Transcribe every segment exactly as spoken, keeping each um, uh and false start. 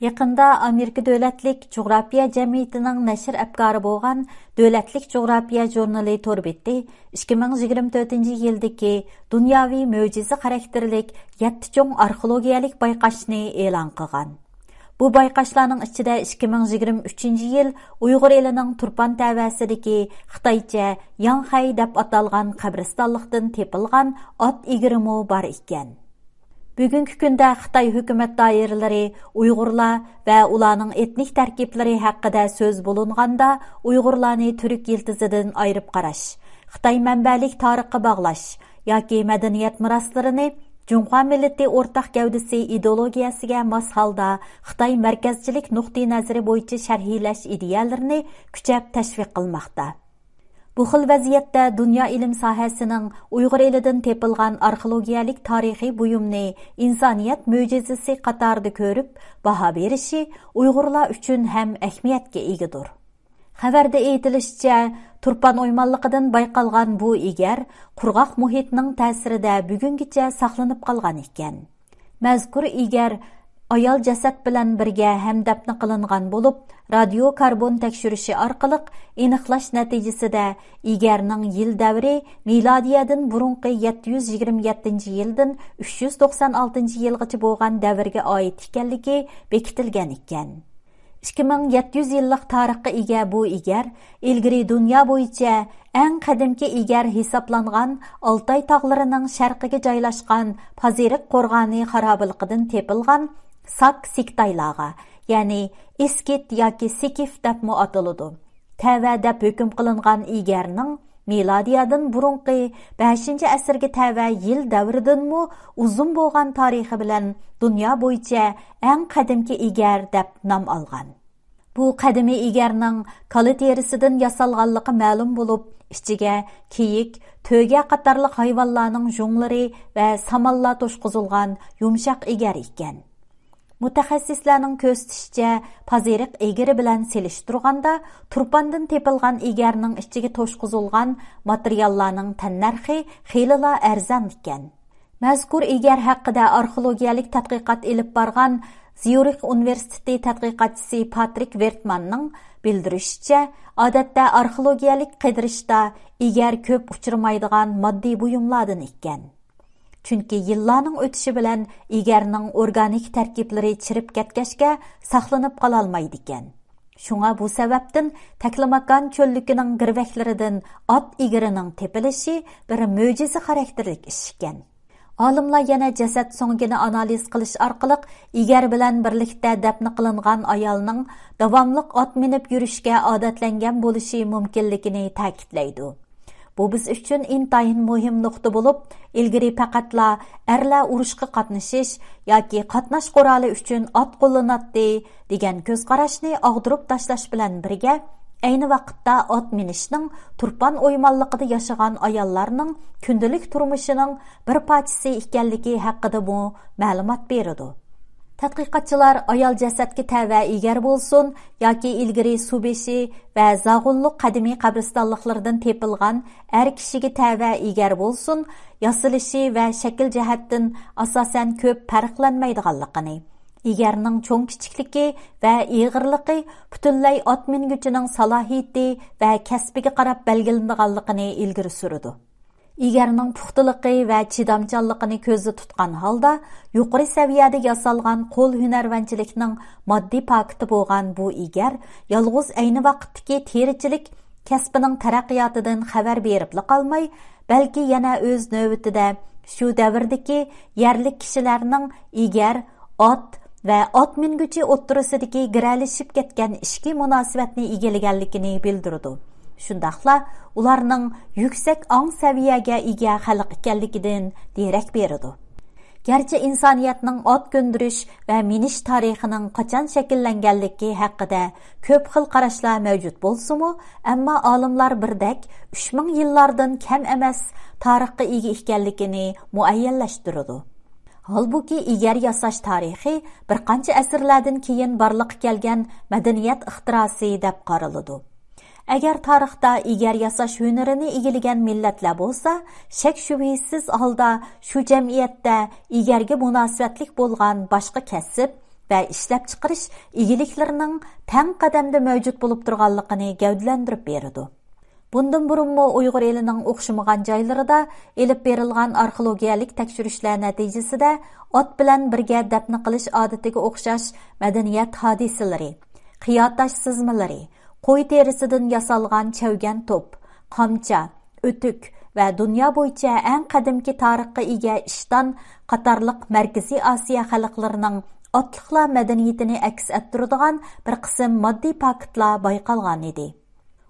يېقىندا ئامېرىكا دۆلەتلىك جۇغراپىيە جەمئىيىتىنىڭ نەشر ئەپكارى بولغان دۆلەتلىك جۇغراپىيە ژۇرنىلى تور بېتى ئىككى مىڭ يىگىرمە تۆتىنچى يىلدىكى دۇنياۋى مۆجىزە خاراكتېرلىك يەتتە چوڭ ئارخېئولوگىيەلىك بايقاشنى ئېلان قىلغان. بۇ بايقاشلارنىڭ ئىچىدە ئىككى مىڭ يىگىرمە ئۈچىنچى يىل ئۇيغۇر ئېلىنىڭ تۇرپان تەۋەسىدىكى خىتايچە ياڭخەي دەپ ئاتالغان قەبرىستانلىقتىن تېپىلغان ئات ئېگىرىمۇ بار ئىكەن. بۈگۈنكى كۈندە خىتاي ھۆكۈمەت دائىرىلىرى ئۇيغۇرلار ۋە ئۇلارنىڭ ئېتنىك تەركىبلىرى ھەققىدە سۆز بولۇنغاندا، ئۇيغۇرلارنى تۈرك يىلتىزىدىن ئايرىپ قاراش، خىتاي مەنبەلىك تارىخقا باغلاش ياكى مەدەنىيەت مىراسلىرىنى جۇڭخۇا مىللىتى ئورتاق گەۋدىسى ئىدېئولوگىيەسىگە ماس ھالدا خىتاي مەركەزچىلىك نۇقتىئىنەزىرى بويىچە شەرھلەش ئىدىيەلىرىنى كۈچەپ تەشۋىق قىلماقتا. بۇ خىل ۋەزىيەتتە دۇنيا ئىلىم ساھەسىنىڭ ئۇيغۇر ئېلىدىن تېپىلغان ئارخېئولوگىيەلىك تارىخىي بۇيۇمنى ئىنسانىيەت مۆجىزىسى قاتارىدا كۆرۈپ، باھا بېرىشى ئۇيغۇرلار ئۈچۈن ھەم ئەھمىيەتكە ئىگىدۇر. خەۋەردە ئېيتىلىشىچە، تۇرپان ئويمانلىقىدىن بايقالغان بۇ ئېگەر قۇرغاق مۇھىتنىڭ تەسىرىدە بۈگۈنگىچە ساقلىنىپ قالغان ئىكەن. مەزكۇر ئېگەر ئايال جەسەت بىلەن بىرگە ھەمدەپنە قىلىنغان بولۇپ، رادىيو كاربون تەكشۈرۈشى ئارقىلىق ئېنىقلاش نەتىجىسىدە، ئېگەرنىڭ يىل دەۋرى مىلادىيەدىن بۇرۇنقى يەتتە يۈز يىگىرمە يەتتىنچى يىلدىن ئۈچ يۈز توقسان ئالتىنچى يىلغىچە بولغان دەۋرگە ئائىت ئىكەنلىكى بېكىتىلگەن ئىكەن. ئىككى مىڭ يەتتە يۈز يىللىق تارىخقا ئىگە بۇ ئېگەر ئىلگىرى دۇنيا بويىچە ئەڭ قەدىمكى ئېگەر ھېسابلانغان ئالتاي تاغلىرىنىڭ شەرقىگە جايلاشقان پازىرىق قورغانى خارابىلىقىدىن تېپىلغان ساك سىكتايلارغا، يەنى ئىسكىت ياكى سىكىف دەپمۇ ئاتىلىدۇ، تەۋە دەپ ھۆكۈم قىلىنغان ئېگەرنىڭ مىلادىيەدىن بۇرۇنقى بەشىنچى ئەسىرگە تەۋە يىل دەۋرىدىنمۇ ئۇزۇن بولغان تارىخى بىلەن دۇنيا بويىچە ئەڭ قەدىمكى ئېگەر دەپ نام ئالغان. بۇ قەدىمىي ئېگەرنىڭ كالا تېرىسىدىن ياسالغانلىقى مەلۇم بولۇپ، ئىچىگە كېيىك، تۆگە قاتارلىق ھايۋانلارنىڭ ژۇڭلىرى ۋە سامانلار توشقۇزۇلغان يۇمشاق ئېگەر ئىكەن. مۇتەخەسسىسلەرنىڭ كۆرسىتىشىچە، پازىرىق ئېگىرى بىلەن سېلىشتۇرغاندا، تۇرپاندىن تېپىلغان ئېگەرنىڭ ئىچىگە توشقۇزۇلغان ماتېرىياللارنىڭ تەننەرخى خېلىلا ئەرزان ئىكەن. مەزكۇر ئېگەر ھەققىدە ئارخېئولوگىيەلىك تەتقىقات ئېلىپ بارغان زيۇرىخ ئۇنىۋېرسىتېتى تەتقىقاتچىسى پاترىك ۋېرتماننىڭ بىلدۈرۈشىچە، ئادەتتە ئارخېئولوگىيەلىك قېدىرىشتا ئېگەر كۆپ ئۇچرىمايدىغان ماددىي بۇيۇملاردىن ئىكەن. چۈنكى يىللارنىڭ ئۆتۈشى بىلەن ئېگەرنىڭ ئورگانىك تەركىبلىرى چىرىپ كەتكەچكە ساقلىنىپ قالالمايدىكەن. شۇڭا بۇ سەۋەبتىن تەكلىماكان چۆللۈكىنىڭ گىرۋەكلىرىدىن ئات ئېگىرىنىڭ تېپىلىشى بىر مۆجىزە خاراكتېرلىك ئىش ئىكەن. ئالىملار يەنە جەسەت سۆڭىكىنى ئانالىز قىلىش ئارقىلىق ئېگەر بىلەن بىرلىكتە دەپنە قىلىنغان ئايالنىڭ داۋاملىق ئات مىنىپ يۈرۈشكە ئادەتلەنگەن بولۇشى مۇمكىنلىكىنى تەكىتلەيدۇ. بۇ بىز ئۈچۈن ئىنتايىن مۇھىم نۇقتا بولۇپ، ئىلگىرى پەقەتلا ئەرلەر ئۇرۇشقا قاتنىشىش ياكى قاتناش قورالى ئۈچۈن ئات قوللىناتتى، دېگەن كۆز قاراشنى ئاغدۇرۇپ تاشلاش بىلەن بىرگە، ئەينى ۋاقىتتا ئات مىنىشنىڭ تۇرپان ئويمانلىقىدا ياشىغان ئاياللارنىڭ كۈندىلىك تۇرمۇشىنىڭ بىر پارچىسى ئىكەنلىكى ھەققىدىمۇ مەلۇمات بېرىدۇ. تەتقىقاتچىلار ئايال جەسەتكە تەۋە ئېگەر بولسۇن ياكى ئىلگىرى سۇبېشى ۋە زاغۇنلۇق قەدىمىي قەبرىستانلىقلىرىدىن تېپىلغان ئەر كىشىگە تەۋە ئېگەر بولسۇن، ياسىلىشى ۋە شەكىل جەھەتتىن ئاساسەن كۆپ پەرقلەنمەيدىغانلىقىنى، ئېگەرنىڭ چوڭ-كىچىكلىكى ۋە ئېغىرلىقى پۈتۈنلەي ئات مىنگۈچىنىڭ سالاھىيىتى ۋە كەسپىگە قاراپ بەلگىلىنىدىغانلىقىنى ئىلگىرى سۈرىدۇ. ئېگەرنىڭ پۇختىلىقى ۋە چىدامچانلىقىنى كۆزدە تۇتقان ھالدا، يۇقىرى سەۋىيەدە ياسالغان قول ھۈنەرۋەنچىلىكنىڭ ماددىي پاكىتى بولغان بۇ ئېگەر يالغۇز ئەينى ۋاقىتتىكى تېرىچىلىك كەسپىنىڭ تەرەققىياتىدىن خەۋەر بېرىپلا قالماي، بەلكى يەنە ئۆز نۆۋىتىدە شۇ دەۋردىكى يەرلىك كىشىلەرنىڭ ئېگەر، ئات ۋە ئات مىنگۈچى ئوتتۇرىسىدىكى گىرەلىشىپ كەتكەن ئىچكى مۇناسىۋەتنى ئىگىلىگەنلىكىنى بىلدۈرىدۇ. شۇنداقلا ئۇلارنىڭ يۈكسەك ئاڭ سەۋىيەگە ئىگە خەلق ئىكەنلىكىدىن دېرەك بېرىدۇ. گەرچە ئىنسانىيەتنىڭ ئات كۆندۈرۈش ۋە مىنىش تارىخىنىڭ قاچان شەكىللەنگەنلىكى ھەققىدە كۆپ خىل قاراشلار مەۋجۇت بولسىمۇ، ئەمما ئالىملار بىردەك ئۈچ مىڭ يىللاردىن كەم ئەمەس تارىخقا ئىگە ئىكەنلىكىنى مۇئەييەنلەشتۈرىدۇ. ھالبۇكى، ئېگەر ياساش تارىخى بىر قانچە ئەسىرلەردىن كېيىن بارلىققا كەلگەن مەدەنىيەت ئىختىراسى دەپ قارىلىدۇ. ئەگەر تارىختا ئېگەر ياساش ھۈنىرىنى ئىگىلىگەن مىللەتلەر بولسا، شەك-شۈبھىسىز ھالدا شۇ جەمئىيەتتە ئېگەرگە مۇناسىۋەتلىك بولغان باشقا كەسىپ، ۋە ئىشلەپچىقىرىش ئىگىلىكلىرىنىڭ تەڭ قەدەمدە مەۋجۇت بولۇپ تۇرغانلىقىنى گەۋدىلەندۈرۈپ بېرىدۇ. بۇندىن بۇرۇنمۇ ئۇيغۇر ئېلىنىڭ ئوخشىمىغان جايلىرىدا ئېلىپ بېرىلغان ئارخېئولوگىيەلىك تەكشۈرۈشلەر نەتىجىسىدە ئات بىلەن بىرگە دەپنە قىلىش ئادىتىگە ئوخشاش مەدەنىيەت ھادىسىلىرى، قىيا تاش سىزمىلىرى، قوي تېرىسىدىن ياسالغان چەۋگەن توپ، قامچا، ئۆتۈك ۋە دۇنيا بويىچە ئەڭ قەدىمكى تارىخقا ئىگە ئىشتان قاتارلىق مەركىزىي ئاسىيا خەلقلىرىنىڭ ئاتلىقلار مەدەنىيىتىنى ئەكس ئەتتۈرىدىغان بىر قىسىم ماددىي پاكىتلار بايقالغان ئىدى.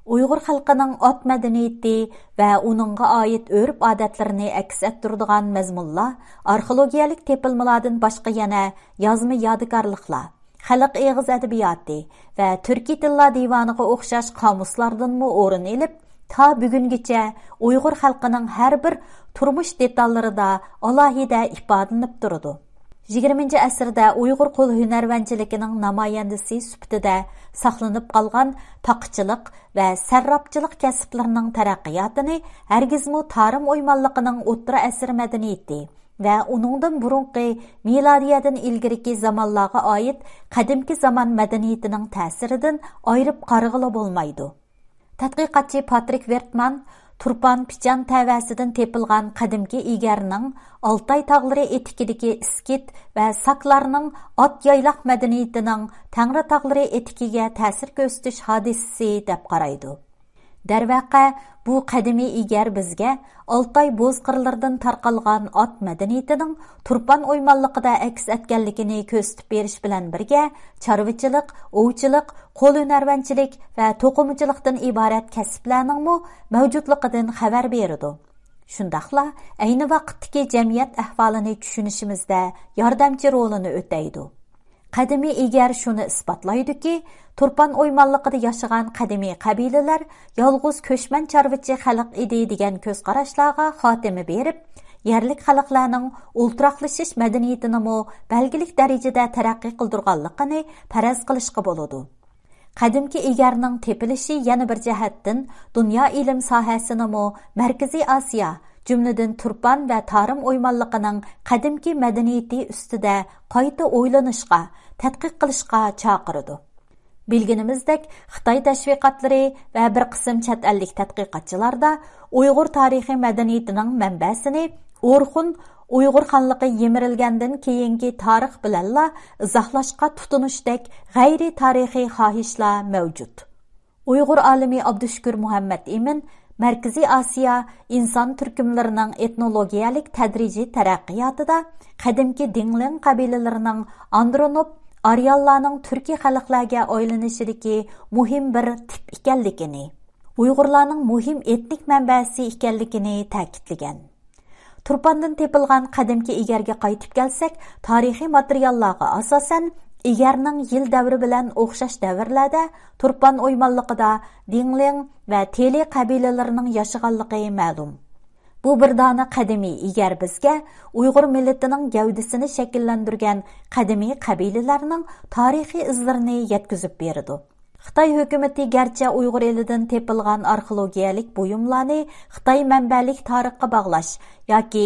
ئۇيغۇر خەلقىنىڭ ئات مەدەنىيىتى ۋە ئۇنىڭغا ئائىت ئۆرپ-ئادەتلىرىنى ئەكس ئەتتۈرىدىغان مەزمۇنلار ئارخېئولوگىيەلىك تېپىلمىلاردىن باشقا يەنە يازما يادىكارلىقلار، خەلق ئېغىز ئەدەبىياتى ۋە تۈركىي تىللار دىۋانىغا ئوخشاش قامۇسلاردىنمۇ ئورۇن ئېلىپ، تا بۈگۈنگىچە ئۇيغۇر خەلقىنىڭ ھەر بىر تۇرمۇش دېتاللىرىدا ئالاھىدە ئىپادىلىنىپ تۇرىدۇ. يىگىرمىنچى ئەسىردە ئۇيغۇر قول ھۈنەرۋەنچىلىكىنىڭ نامايەندىسى سۈپىتىدە ساقلىنىپ قالغان تاقىچىلىق ۋە سەرراپچىلىق كەسىپلىرىنىڭ تەرەققىياتىنى ھەرگىزمۇ تارىم ئويمانلىقىنىڭ ئوتتۇرا ئەسىر مەدەنىيىتى ۋە ئۇنىڭدىن بۇرۇنقى مىلادىيەدىن ئىلگىرىكى زامانلارغا ئائىت قەدىمكى زامان مەدەنىيىتىنىڭ تەسىرىدىن ئايرىپ قارىغىلى بولمايدۇ. تەتقىقاتچى پاترىك ۋېرتمان تۇرپان پىچان تەۋەسىدىن تېپىلغان قەدىمكى ئىگەرنىڭ ئالتاي تاغلىرى ئېتىكىدىكى ئىسكىت ۋە ساكلارنىڭ ئات يايلاق مەدەنىيىتىنىڭ تەڭرى تاغلىرى ئېتىكىگە تەسىر كۆرسىتىش ھادىسىسى دەپ قارايدۇ. دەرۋەقە، بۇ قەدىمىي ئىگەر بىزگە ئالتاي بوز قىرلىرىدىن تارقالغان ئات مەدەنىيىتىنىڭ تۇرپان ئويمانلىقىدا ئەكس ئەتكەنلىكىنى كۆرسىتىپ بېرىش بىلەن بىرگە، چارۋىچىلىق، ئوۋچىلىق، قول ھۈنەرۋەنچىلىك ۋە توقۇمىچىلىقتىن ئىبارەت كەسىپلەرنىڭمۇ مەۋجۇتلۇقىدىن خەۋەر بېرىدۇ. شۇنداقلا ئەينى ۋاقىتتىكى جەمئىيەت ئەھۋالىنى چۈشىنىشىمىزدە ياردەمچى رولىنى ئۆتەيدۇ. قەدىمىي ئىگەر شۇنى ئىسپاتلايدۇكى، تۇرپان ئويمانلىقىدا ياشىغان قەدىمىي قەبىلىلەر يالغۇز كۆچمەن چارۋىچى خەلق ئىدى دېگەن كۆز قاراشلارغا خاتىمە بېرىپ، يەرلىك خەلقلەرنىڭ ئولتۇراقلىشىش مەدەنىيىتىنىمۇ بەلگىلىك دەرىجىدە تەرەققىي قىلدۇرغانلىقىنى پەرەز قىلىشقا بولىدۇ. قەدىمكى ئىگەرنىڭ تېپىلىشى يەنە بىر جەھەتتىن دۇنيا ئىلىم ساھەسىنىمۇ مەركىزىي ئاسىيا، جۈملىدىن تۇرپان ۋە تارىم ئويمانلىقىنىڭ قەدىمكى مەدەنىيىتى ئۈستىدە قايتا ئويلىنىشقا، تەتقىق قىلىشقا چاقىرىدۇ. بىلگىنىمىزدەك، خىتاي تەشۋىقاتلىرى ۋە بىر قىسىم چەت ئەللىك تەتقىقاتچىلاردا ئۇيغۇر تارىخىي مەدەنىيىتىنىڭ مەنبەسىنى ئورخۇن ئۇيغۇر خانلىقى يىمىرىلگەندىن كېيىنكى تارىخ بىلەنلا ئىزاھلاشقا تۇتۇنۇشتەك غەيرىي تارىخىي خاھىشلار مەۋجۇت. ئۇيغۇر ئالىمى ئابدۇشۈكۈر مۇھەممەت ئىمىن مەركىزىي ئاسىيا ئىنسان تۈركۈملىرىنىڭ ئېتنولوگىيەلىك تەدرىجىي تەرەققىياتىدا قەدىمكى دىڭلىڭ قەبىلىلىرىنىڭ ئاندرونوف ئاريانلارنىڭ تۈركىي خەلقلەرگە ئايلىنىشىدىكى مۇھىم بىر تىپ ئىكەنلىكىنى، ئۇيغۇرلارنىڭ مۇھىم ئېتنىك مەنبەسى ئىكەنلىكىنى تەكىتلىگەن. تۇرپاندىن تېپىلغان قەدىمكى ئىگەرگە قايتىپ كەلسەك، تارىخىي ماتېرىياللارغا ئاساسەن، ئىگەرنىڭ يىل دەۋرى بىلەن ئوخشاش دەۋرلەردە تۇرپان ئويمانلىقىدا دىڭلىڭ ۋە تېلى قەبىلىلىرىنىڭ ياشىغانلىقى مەلۇم. بۇ بىر دانە قەدىمىي ئىگەر بىزگە ئۇيغۇر مىللىتىنىڭ گەۋدىسىنى شەكىللەندۈرگەن قەدىمىي قەبىلىلەرنىڭ تارىخىي ئىزلىرىنى يەتكۈزۈپ بېرىدۇ. خىتاي ھۆكۈمىتى گەرچە ئۇيغۇر ئېلىدىن تېپىلغان ئارخېئولوگىيەلىك بۇيۇملارنى خىتاي مەنبەلىك تارىخقا باغلاش ياكى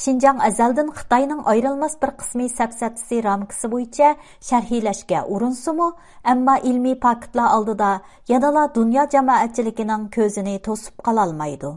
شىنجاڭ ئەزەلدىن خىتاينىڭ ئايرىلماس بىر قىسمى سەپسەتىسى رامكىسى بويىچە شەرھلەشكە ئۇرۇنسىمۇ، ئەمما ئىلمىي پاكىتلار ئالدىدا يەنىلا دۇنيا جامائەتچىلىكىنىڭ كۆزىنى توسۇپ قالالمايدۇ.